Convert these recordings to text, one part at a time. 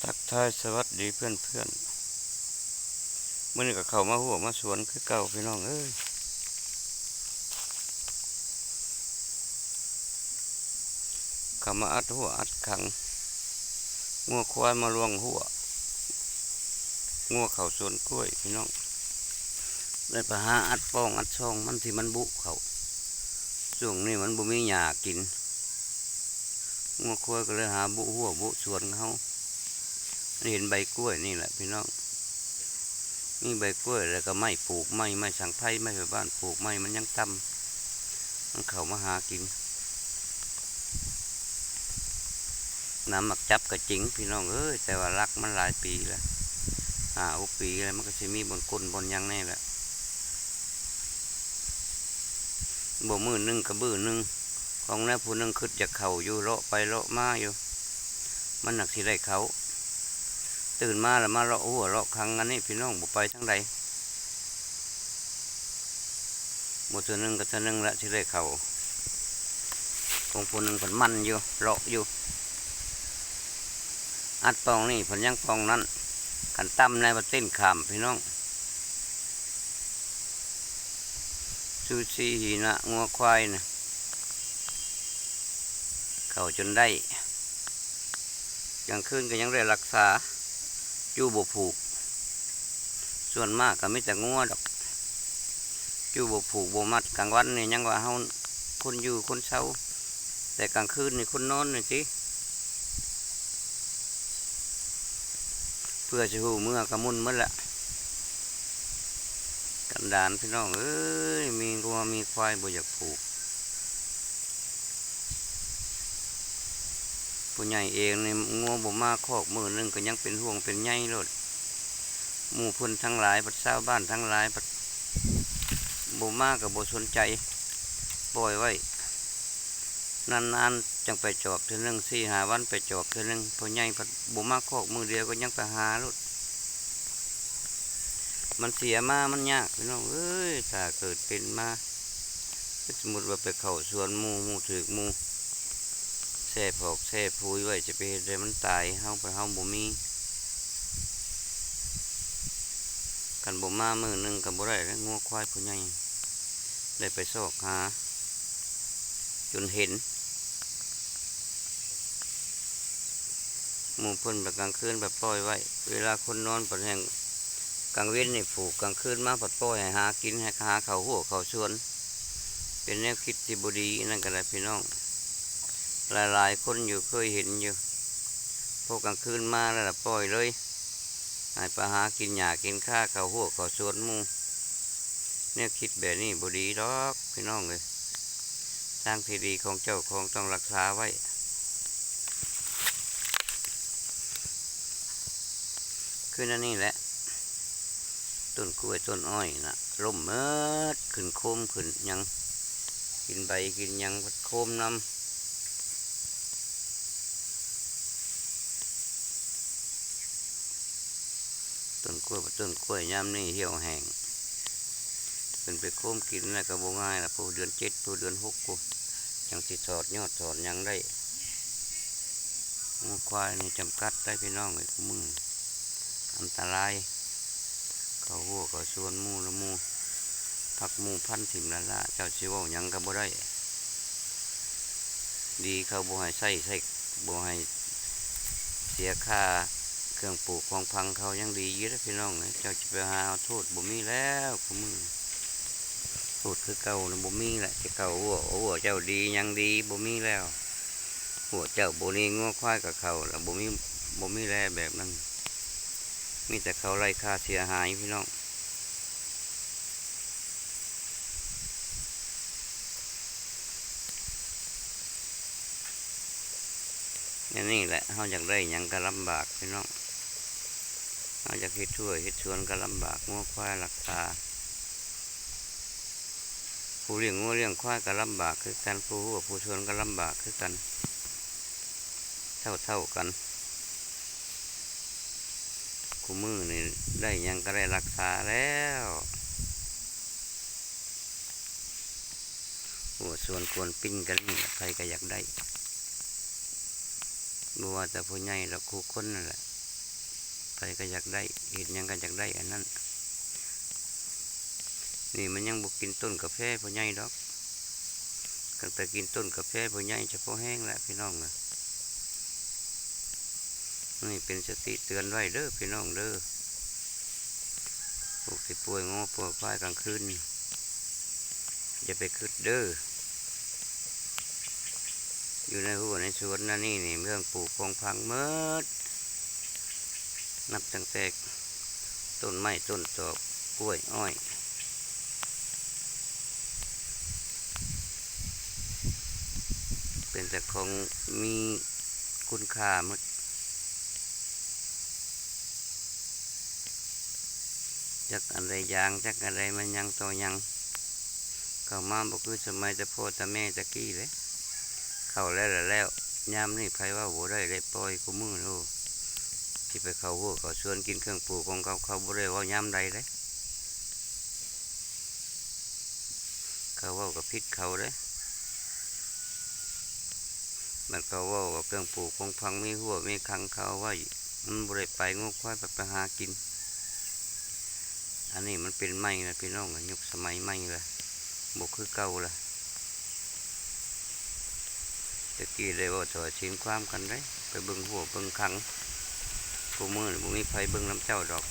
ທັກທາຍສະຫວັດດີເພື່ອນໆ ມື້ນີ້ກໍເຂົ້າມາຮົ້ວມາສວນຄືເກົ່າພີ່ນ້ອງເອີຍ. ເຂົ້າມາອັດຮົ້ວອັດຂັງ ງົວຄວາຍມາລວງຮົ້ວ ງົວເຂົ້າສວນກ້ວຍພີ່ນ້ອງ. ໄດ້ໄປຫາອັດປ່ອງອັດຊ່ອງມັນທີ່ມັນບຸເຂົ້າ. ຊ່ວງນີ້ມັນບໍ່ມີຫຍ້າກິນ ງົວຄວາຍກໍເລີຍຫາບຸຮົ້ວບຸສວນເຮົາ. ມັນເຫັນໃບກ້ວຍນີ້ແຫຼະພີ່ນ້ອງ ມີໃບກ້ວຍ ແລ້ວກໍໄມ້ປູກໄມ້ ໄມ້ສັງໄພ ໄມ້ໄຟບ້ານປູກໄມ້ ມັນຍັງຕ່ຳ ມັນເຂົ້າມາຫາກິນ. ໜາໝາກຈັບກໍຈິງພີ່ນ້ອງເອີຍ ແຕ່ວ່າລັກມັນຫຼາຍປີແລ້ວ ຫ້າຫົກປີແລ້ວ ມັນກໍຊິມີບ່ອນກົ້ນບ່ອນຫຍັງແດ່ແຫຼະ. ບໍ່ມື້ໜຶ່ງກໍມື້ໜຶ່ງ ຂອງແນວຜູ້ໜຶ່ງຄິດຢາກເຂົ້າຢູ່ ເລາະໄປເລາະມາຢູ່ ມັນໜັກຊິໄດ້ເຂົ້າ. ຕື່ນມາແລ້ວມາເລາະຮົ້ວເລາະຂັງອັນນີ້ພີ່ນ້ອງ ບໍ່ໄປທາງໃດ ບໍ່ເທື່ອໜຶ່ງກໍເທື່ອໜຶ່ງລະຊິໄດ້ເຂົ້າ. ຂອງຜູ້ໜຶ່ງເພິ່ນໝັ່ນຢູ່ ເລາະຢູ່ ອັດປ່ອງນີ້ເພິ່ນຍັງປ່ອງນັ້ນ ຄັນຕ່ຳແດ່ເພິ່ນເຕັ້ນຂ້າມພີ່ນ້ອງ. ຊູຊີຫີນະ ງົວຄວາຍນະ ເຂົ້າຈົນໄດ້ ກາງຄືນກໍຍັງໄດ້ລັກສາ ຈູ່ບໍ່ຜູກ. ສ່ວນມາກກໍມີແຕ່ງົວດອກ ຈູ່ບໍ່ຜູກບໍ່ມັດ. ກາງວັນນີ້ຍັງວ່າເຮົາຄົນຢູ່ຄົນເຊົາ ແຕ່ກາງຄືນນີ້ຄົນນອນນີ້ຕິ ເພື່ອຊິຮູ້ເມືອກໍມຸ່ນໝົດລະ. ກັນດານພີ່ນ້ອງເອີຍ ມີງົວມີຄວາຍບໍ່ຢາກຜູກ. ຜູ້ໃຫຍ່ເອງນີ້ ງົວບໍ່ມາຄອກມື້ໜຶ່ງກໍຍັງເປັນຫ່ວງເປັນໃຍໂລດ. ໝູ່ເພິ່ນທັງຫຼາຍ ພັດຊາວບ້ານທັງຫຼາຍ ພັດບໍ່ມາກໍບໍ່ສົນໃຈ ປ່ອຍໄວ້. ນານໆຈັ່ງໄປຈອບເທື່ອໜຶ່ງ ສີ່ຫ້າວັນໄປຈອບເທື່ອໜຶ່ງ. ພໍ່ໃຫຍ່ພັດບໍ່ມາຄອກມື້ດຽວກໍຍັງໄປຫາໂລດ. ມັນເສຍມາມັນຍາກພີ່ນ້ອງເອີຍ ຖ້າເກີດເປັນມາ ສົມມຸດວ່າໄປເຂົ້າສວນໝູ່ ໝູ່ຖືກໝູ່ແຊ່ຜອກແຊ່ຜຸຍໄວ້ ຈະໄປເຮັດໃຫ້ມັນຕາຍ ເຮົາ ເຮົາບໍ່ມີ. ຄັນບໍ່ມາມື້ໜຶ່ງກໍບໍ່ໄດ້ແລ້ວ ງົວຄວາຍຜູ້ໃຫຍ່ ໄດ້ໄປຊອກຫາຈົນເຫັນ. ໝູ່ເພິ່ນໄປກາງຄືນໄປປ່ອຍໄວ້ ເວລາຄົນນອນພັດແຮ່ງ ກາງເວັນນີ້ຜູກ ກາງຄືນມາພັດປ່ອຍໃຫ້ຫາກິນ ໃຫ້ຫາເຂົ້າຮົ້ວເຂົ້າສວນ. ເປັນແນວຄິດທີ່ບໍ່ດີ ອັນນັ້ນກໍໄດ້ພີ່ນ້ອງ ຫຼາຍໆຄົນຢູ່ ເຄີຍເຫັນຢູ່ ພໍກາງຄືນມາແລ້ວລະປ່ອຍເລີຍ ໃຫ້ໄປຫາກິນຫຍ້າກິນຄາ ເຂົ້າຮົ້ວເຂົ້າສວນໝູ່. ແນວຄິດແບບນີ້ບໍ່ດີດອກພີ່ນ້ອງເອີຍ ທາງທີ່ດີຂອງເຈົ້າຂອງຕ້ອງລັກສາໄວ້. ຄືແນວນີ້ແຫຼະ ຕົ້ນກ້ວຍຕົ້ນອ້ອຍນະ ລົ້ມໝົດ ຂຶ້ນໂຄມຂຶ້ນຫຍັງ ກິນໃບກິນຫຍັງພັດໂຄມນຳ. ຕົ້ນກ້ວຍ ຕົ້ນກ້ວຍຍາມນີ້ຫ່ຽວແຫ້ງ ຂຶ້ນໄປໂຄມກິນແລ້ວກໍບໍ່ງ່າຍລະ ຜູ້ເດືອນເຈັດ ຜູ້ເດືອນຫົກພຸ້ນ ຈັ່ງຊິຖອດຍອດຖອດຫຍັງໄດ້. ງົວຄວາຍນີ້ຈຳກັດໄດ໋ພີ່ນ້ອງເອີຍ ຄູ່ມື້ອັນຕະລາຍ ເຂົ້າຮົ້ວເຂົ້າສວນໝູ່ລະໝູ່ ຜັກໝູ່ພັນຖິ້ມລະລະ ເຈົ້າຊິເວົ້າຫຍັງກໍບໍ່ໄດ້. ດີເຂົາບໍ່ໃຫ້ໃຊ້ ໃຊ້ ບໍ່ໃຫ້ເສຍຄ່າເຄື່ອງປູກຂອງຝັງເຂົາ ຍັງດີຢູ່ເດ້ພີ່ນ້ອງເອີຍ. ເຈົ້າຈະໄປຫາເອົາໂທດ ບໍ່ມີແລ້ວຄູ່ມື້ ໂທດຄືເກົ່ານະ ບໍ່ມີແຫຼະ. ຈະເຂົາຫົວ ຫົວເຈົ້າດີຫຍັງດີ ບໍ່ມີແລ້ວ. ຫົວເຈົ້າບໍ່ດີ ງົວຄວາຍກໍເຂົ້າລະ ບໍ່ມີ ບໍ່ມີແລແບບນັ້ນ ມີແຕ່ເຂົາໄລ່ຄ່າເສຍຫາຍພີ່ນ້ອງ. ແນວນີ້ແຫຼະ ເຮົາຢາກໄດ້ຫຍັງກໍລຳບາກພີ່ນ້ອງ ເຮົາຢາກເຮັດຮົ້ວເຮັດສວນກໍລຳບາກ ງົວຄວາຍລັກສາ ຜູ້ລ້ຽງງົວລ້ຽງຄວາຍກໍລຳບາກຄືກັນ ຜູ້ຮົ້ວຜູ້ສວນກໍລຳບາກຄືກັນ ເທົ່າໆກັນ. ຄູ່ມື້ນີ້ໄດ້ຫຍັງກໍໄດ້ລັກສາແລ້ວ ຫົວສວນຄວນປິ່ນກັນນີ້ແຫຼະ ໃຜກໍຢາກໄດ້ ບໍ່ວ່າແຕ່ຜູ້ໃຫຍ່ດອກ ຄູ່ຄົນນັ້ນແຫຼະ. ໃຜກໍຢາກໄດ້ ເຮັດຫຍັງກໍຢາກໄດ້ອັນນັ້ນ. ນີ້ມັນຍັງບໍ່ກິນຕົ້ນກາແຟພໍ່ໃຫຍ່ດອກ. ຕັ້ງແຕ່ກິນຕົ້ນກາແຟພໍ່ໃຫຍ່ຈະພໍແຮງແລ້ວພີ່ນ້ອງເອີຍ. ນີ້ເປັນສະຕິເຕືອນໄວ້ເດີພີ່ນ້ອງເດີ. ພວກທີ່ປ່ອຍງົວປ່ອຍຄວາຍກາງຄືນນີ້ ຢ່າໄປຄິດເດີ. ຢູ່ໃນຮົ້ວໃນສວນນະນີ້ນີ້ ເຄື່ອງປູກຂອງຝັງໝົດ ນັບຕັ້ງແຕ່ຕົ້ນໄມ້ຕົ້ນຕອກ ກ້ວຍອ້ອຍ ເປັນແຕ່ຂອງມີຄຸນຄ່າໝົດ. ຈັກອັນໃດຢາງ ຈັກອັນໃດມາຫຍັງຕໍ່ຫຍັງ ເຂົ້າມາບໍ່ຄືສະໄໝແຕ່ພໍ່ແຕ່ແມ່ຕະກີ້ເດ້. ເຂົ້າແລ້ວລະແລ້ວ ຍາມນີ້ໃຜເວົ້າບໍ່ໄດ້ເດ້ ປ່ອຍຄູ່ມື້ໂອ້. ຊິໄປເຂົ້າຮົ້ວເຂົ້າສວນກິນເຄື່ອງປູກຂອງເຂົາ ເຂົາບໍ່ໄດ້ເວົ້າຍາມໃດເດ້. ເຂົາເວົ້າກໍຜິດເຂົາເດ້. ມັນກໍເວົ້າວ່າເຄື່ອງປູກຂອງຝັງມີຮົ້ວມີຄັງເຂົາເອົາໄວ້ ມັນບໍ່ໄດ້ໄປ ງົວຄວາຍໄປ ໄປຫາກິນ. ອັນນີ້ມັນເປັນໃໝ່ລະພີ່ນ້ອງ ຍຸກສະໄໝໃໝ່ລະ ບໍ່ຄືເກົ່າລະ. ແຕ່ກີ້ໄດ້ເວົ້າຕໍ່ສິນຄວາມກັນເດ້ ໄປເບິ່ງຮົ້ວເບິ່ງຄັງ. ຄູ່ມື້ນີ້ບໍ່ມີໃຜເບິ່ງນຳເຈົ້າດອກ.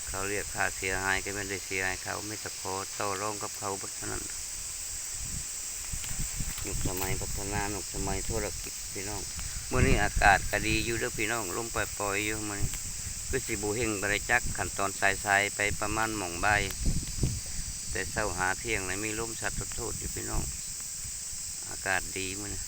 ເຂົາລຽກຄ່າເສຍຫາຍກໍແມ່ນໄດ້ເສຍໃຫ້ເຂົາ ມີແຕ່ຂໍຕໍ່ລອງກັບເຂົາເບິດເທົ່ານັ້ນ. ຍຸກສະໄໝພັດທະນາ ຍຸກສະໄໝທຸລະກິດພີ່ນ້ອງ. ມື້ນີ້ອາກາດກະດີຢູ່ເດີພີ່ນ້ອງ ລົມປ່ອຍໆຢູ່ມື້ນີ້ ຄືຊິບໍ່ເຮັງປານໃດຈັກ. ຄັນຕອນສາຍໆໄປປະມານໝ່ອງບ່າຍ ແຕ່ເຊົ້າຫາທ່ຽງນີ້ມີລົມສັດໂທດໆຢູ່ພີ່ນ້ອງ. ອາກາດດີມື້ນີ້